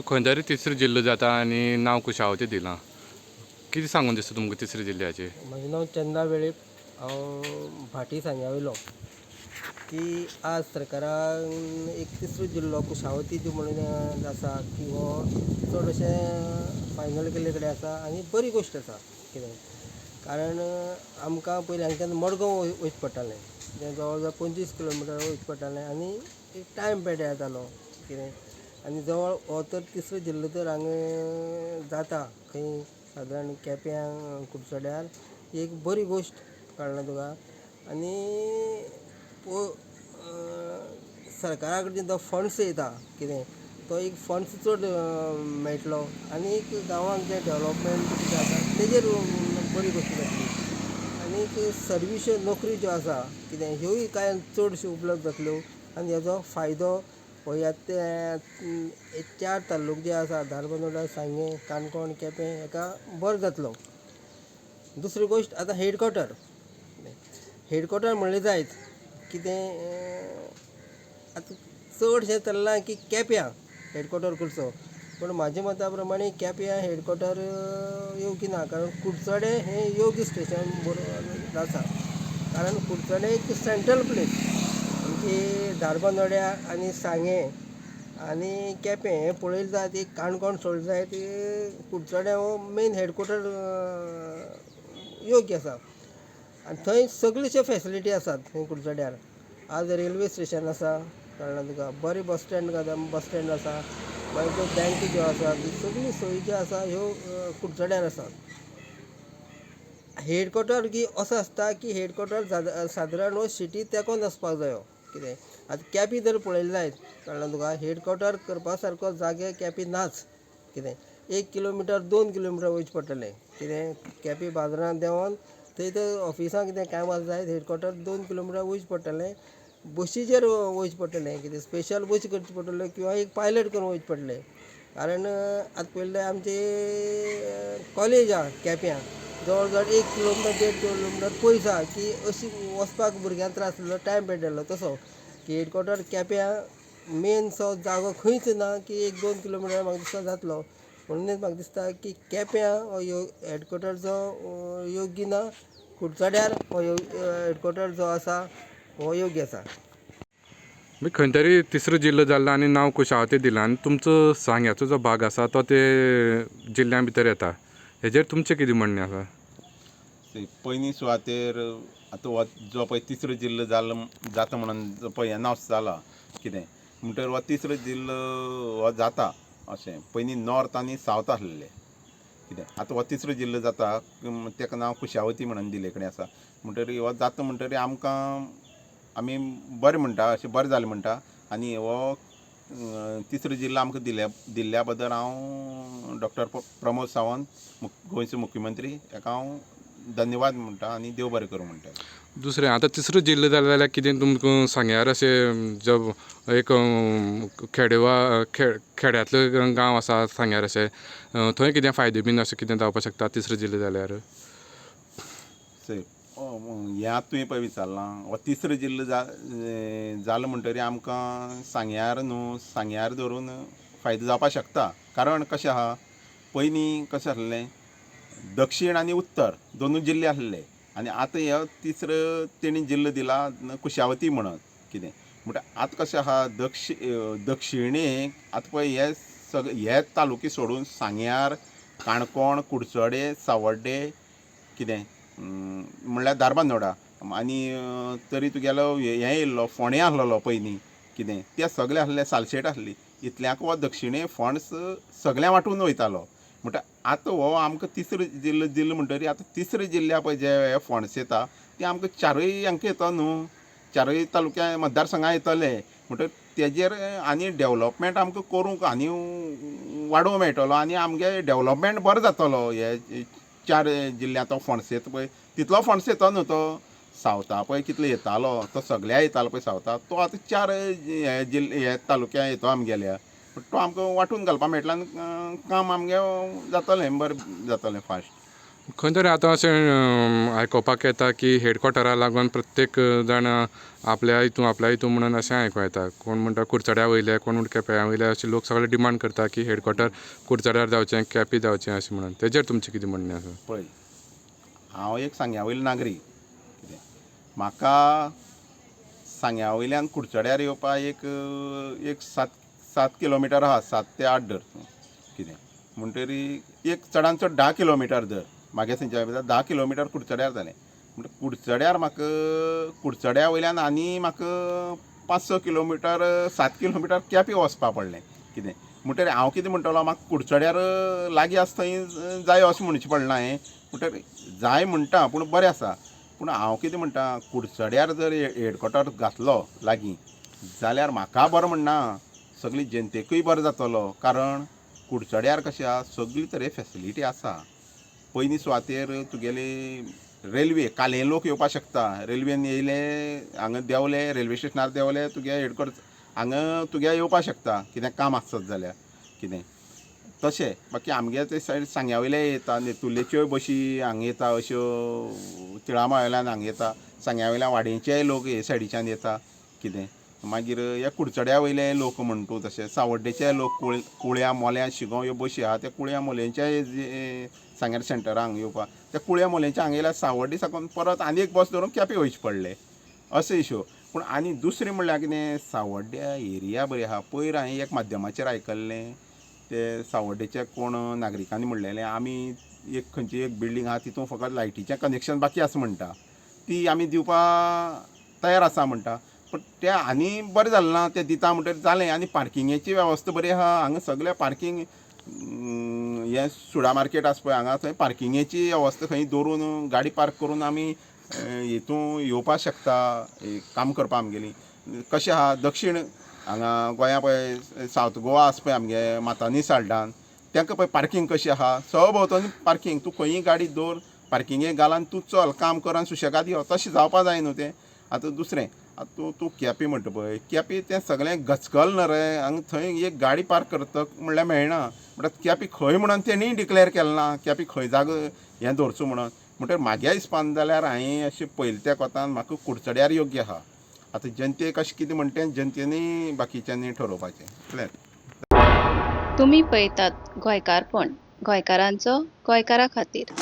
खंय तरी तिसरो जिल्लो जाता आनी नांव कुशावती दिलां. कितें सांगून दिसता तुमकां तिसऱ्या जिल्ल्याचेर? म्हजें नांव चंदा वेळीप. हांव भाटी सांग्या वयलो. की आज सरकारान एक तिसरो जिल्लो कुशावती म्हणून आसा की हो चड अशें फायनल केल्ले कडेन आसा आनी बरी गोश्ट आसा कितें कारण आमकां पयलीं हांगच्यान मडगांव वयचें पडटालें जें जवळ जवळ 25 किलोमिटर वयचें पडटालें आनी एक टायम पेड्ड्यार जातालो कितें आनी जवळ हो तर तिसरो जिल्लो तर हांगा जाता खंय सादारण केप्यां कुडचड्यार एक बरी गोश्ट कळ्ळें तुका. आनी सरकारा कडच्यान जो फंड्स येता कितें तो एक फंड्स चड मेळटलो आनी एक गांवांत जें डेवलोपमेंट कितें आसा तेजेर बरी गोश्ट जातली. आनीक सर्वीस नोकरी ज्यो आसा कितें ह्योय कांय चडश्यो उपलब्ध जातल्यो आनी हेजो फायदो हो ह्या ते चार तालुके जे आसा धारबांदोडा, सांगें, काणकोण, केपें हेका बरो जातलो. दुसरी गोश्ट आतां हेडक्वॉर्टर हेडक्वॉर्टर म्हणलें जायत कितें आतां चडशें चल्लां की केप्यां हेडक्वॉर्टर करचो पूण म्हाज्या मता प्रमाणे केप्यां हेडक्वॉर्टर योग्य ना कारण कुडचडें हें योग्य स्टेशन बरोबर आसा कारण कुडचडें एक सेंट्रल प्लेस आमची धारबांदोड्या आनी सांगें आनी केपें हें पळयलें जायत एक काणकोण सोडलें जायत कुडचडें हो मेन हेडक्वॉर्टर योग्य आसा आनी थंय सगळ्यो फेसिलिटी आसात थंय कुडचड्यार. आज रेल्वे स्टेशन आसा कळ्ळें तुका, बरें बस स्टँड बस स्टँड आसा, मागीर त्यो बँकी ज्यो आसा त्यो सगळ्यो सोयी ज्यो आसा ह्यो कुडचड्यार आसात. हेडक्वॉर्टर की असो आसता की हेडक्वॉर्टर सादारण हो सिटी तेंकोन आसपाक जायो कितें आतां केपें जर पळयलें जायत कळ्ळें तुका हेडक्वॉर्टर करपा सारको जागे केपें नाच कितें 1 किलोमिटर 2 किलोमिटर वयचें पडटलें कितें केपें बाजारांत देंवोन थंय ते ऑफिसांत कितें काम आसा जायत हेडक्वॉर्टर 2 किलोमिटर वयचें पडटलें बशीचेर वयचें पडटलें कितें स्पेशल बशी करच्यो पडटल्यो किंवां एक पायलट करून वयचें पडटलें कारण आतां पळयलें आमची कॉलेज आहा केप्यां जवळ जवळ 1 किलोमिटर 1.5 किलोमिटर पयस आहा की अशी वचपाक भुरग्यांक त्रास जालो टायम पेड्ड्यार जालो तसो की हेडक्वॉर्टर केप्यां मेन सो जागो खंयच ना की 1-2 किलोमिटर म्हाका दिसता जातलो म्हणूनच म्हाका दिसता की केप्यां हो हेडक्वॉर्टर जो योग्य ना कुडचड्यार हो हेडक्वॉर्टर जो आसा हो योग्य आसा. खंय तरी तिसरो जिल्लो जाला आनी नांव कुशावती दिलां आनी तुमचो सांग्याचो जो भाग आसा तो ते जिल्ल्या भितर येता हेजेर तुमचें कितें म्हणणें आसा? पयलीं सुवातेर आतां हो जो पळय तिसरो जिल्लो जालो जाता म्हणून जो पळय अनावन्स जाला कितें म्हणटकीर हो तिसरो जिल्लो हो जाता अशें पयलीं नॉर्थ आनी सावथ आसलेले कितें आतां हो तिसरो जिल्लो जाता ताका नांव कुशावती म्हणून दिल्ले कडेन आसा म्हणटकीर हो जाता म्हणटकीर आमकां आमी बरें म्हणटा अशें बरें जालें म्हणटा आनी हो तिसरो जिल्लो आमकां दिल्ल्या बद्दल हांव डॉक्टर प्रमोद सावंत गोंयचो मुख्यमंत्री हाका हांव धन्यवाद म्हणटा आनी देव बरें करूं म्हणटा. दुसरें आतां तिसरो जिल्लो जालो जाल्यार कितें तुमकां सांग्यार अशें जब एक खेडेवा खेड्यांतलो गांव आसा सांग्यार अशें थंय कितें फायदे बीन अशें कितें जावपाक शकता तिसरो जिल्लो जाल्यार? हें आतां तुवें पळय विचारलां हो तिसरो जिल्लो जालो म्हणटकीर आमकां सांग्यार न्हू सांग्यार धरून फायदो जावपाक शकता कारण कशें आहा पयलीं कशें आसलें दक्षीण आनी उत्तर दोनूय जिल्ले आसले आनी आतां हे तिसरो तेणी जिल्लो दिला कुशावती म्हणून कितें म्हणटा आतां कशें आहा दक्षिणेक आतां पळय हे सगळे हे तालुके सोडून सांग्यार, काणकोण, कुडचडे, सावड्डे कितें म्हणल्यार धारबांदोडा आनी तरी तुगेलो हें येयल्लो फोंडें आसलेलो पयलीं कितें ते सगळे आसले सालसेट आसली इतल्याक हो दक्षिणे फंड्स सगळ्यां वांटून वयतालो म्हणटा आतां हो आमकां तिसरो जिल्लो दिलो म्हणटकीर आतां तिसऱ्या जिल्ल्या पळय जे हे फंड्स येता ते आमकां चारूय हांकां येता न्हू चारूय तालुक्या मतदारसंघां येतले म्हणटकीर तेजेर आनी डेवलपमेंट आमकां करूंक आनी वाडोवंक मेळटलो आनी आमगे डेवलपमेंट बरो जातलो हे चार जिल्ल्यांत तो फंड्स येता पळय तितलो फंड्स येता न्हू तो सावथा पळय कितलो येतालो तो सगळ्या येतालो पळय सावथा तो आतां चार हे जिल्ले हे तालुक्या येतो आमगेल्या तो आमकां वांटून घालपाक मेळटलो आनी काम आमगें जातलें बरें जातलें फास्ट. खंय तरी आतां अशें आयकुपाक येता की हेडक्वॉर्टराक लागून प्रत्येक जाण आपल्या हितून आपल्या हितून म्हणून अशें आयको येता. कोण म्हणटा कुडचड्या वयले, कोण म्हणटा केप्यां वयले, अशे लोक सगळे डिमांड करता की हेडक्वॉर्टर कुडचड्यार जावचें, केपें जावचें अशें म्हणून. तेजेर तुमचें कितें म्हणणें आसा? पळय, हांव एक सांग्या वयलो नागरीक. कितें म्हाका सांग्या वयल्यान कुडचड्यार येवपाक एक एक सात सात किलोमिटर आहा, 7 ते 8 धर तूं. कितें म्हणटरी एक चडान चड 10 किलोमिटर धर. म्हागे थंयच्या 10 किलोमिटर कुडचड्यार जालें. म्हणटा कुडचड्यार म्हाका, कुडचड्या वयल्यान आनी म्हाका 5-6 किलोमिटर, 7 किलोमिटर केपें वचपा पडलें. कितें म्हणटरी हांव कितें म्हणटलो, म्हाका कुडचड्यार लागीं आसा थंय जाय अशें म्हणचें पडना हांवें. म्हणटरी जाय म्हणटा, पूण बरें आसा. पूण हांव कितें म्हणटा, कुडचड्यार जर हेडक्वॉर्टर घातलो लागीं जाल्यार म्हाका बरो म्हणना, सगळी जनतेकूय बरो जातलो. कारण कुडचड्यार कशें आसा, सगळी तरे फेसिलिटी आसा. पयली सुवातेर तुगेली रेल्वे, काले लोक येवपाक शकता. रेल्वेन येयले, हांगा देंवले, रेल्वे स्टेशनार देंवले, तुगे हेडक्वॉर्टर हांगा तुगे येवपाक शकता, कितें काम आसत जाल्यार. कितें तशें बाकी आमगे ते सायड सांग्या वयले येता, नेतुर्लेच्योय बशी हांगा येता, अश्यो तिळामळा वयल्यान हांगा येता. सांग्या वयल्यान वाडेंचेय लोक हे सायडीच्यान येता. कितें मागीर ह्या कुडचड्या वयले लोक म्हण तूं, तशें सावड्डेचे लोक, कुळ्या मोल्यां शिगोंव ह्यो बशी आहा, त्या कुळ्या मोलेंचे सांग्यार सेंटरा हांगा येवपाक, त्या कुळ्या मोलेंच्या हांगा येयल्यार सावड्डे साकून परत आनी एक बस धरून केपें वयचें पडलें, अशें इशू. पूण आनी दुसरें म्हणल्यार कितें, सावड्ड्या एरिया बरी आहा. पयर हांवें एक माध्यमाचेर आयकल्लें, ते सावड्डेचे कोण नागरिकांनी म्हणलेलें, आमी एक खंयची एक बिल्डींग आहा, तितून फकत लायटीचें कनेक्शन बाकी आसा म्हणटा, ती आमी दिवपा तयार आसा म्हणटा. पूण तें आनी बरें जालें ना, तें दिता म्हणटकीर जालें. आनी पार्किंगेची वेवस्था बरी आहा हांगा, सगळें पार्कींग. हें सुडा मार्केट आसा पळय हांगा, थंय पार्किंगेची वेवस्था, खंय दवरून गाडी पार्क करून आमी हितून येवपाक शकता काम करपा. आमगेली कशें आहा, दक्षीण हांगा गोंया पळय, सावथ गोवा आसा पळय आमगे मातानी साल्डान, तांकां पळय पार्कींग कशी आहा. सभोंवतणी पार्कींग, तूं खंयी गाडी दवर, पार्किंगेक घाल आनी तूं चल, काम कर आनी सुशेगाद यो. तशें जावपा जाय न्हू तें. आतां दुसरें, आतां तूं तूं केपें म्हणटा पळय, केपें तें सगळें गचकल न्हू रे. हांगा थंय एक गाडी पार्क करता म्हणल्यार मेळना. म्हणटा केपें खंय म्हणून तेणी डिक्लेर केलें ना, केपें खंय जागो हें दवरचो म्हणून. म्हणटकीर म्हाज्या हिसपान जाल्यार हांवें अशें पळयलें त्या कोतान म्हाका कुडचड्यार योग्य आहा. आतां जनतेक अशें कितें म्हणटा तें जनतेनी बाकीच्यांनी ठरोवपाचें, इतलेंच. तुमी पळयतात गोंयकारपण, गोंयकारांचो गोंयकारा खातीर.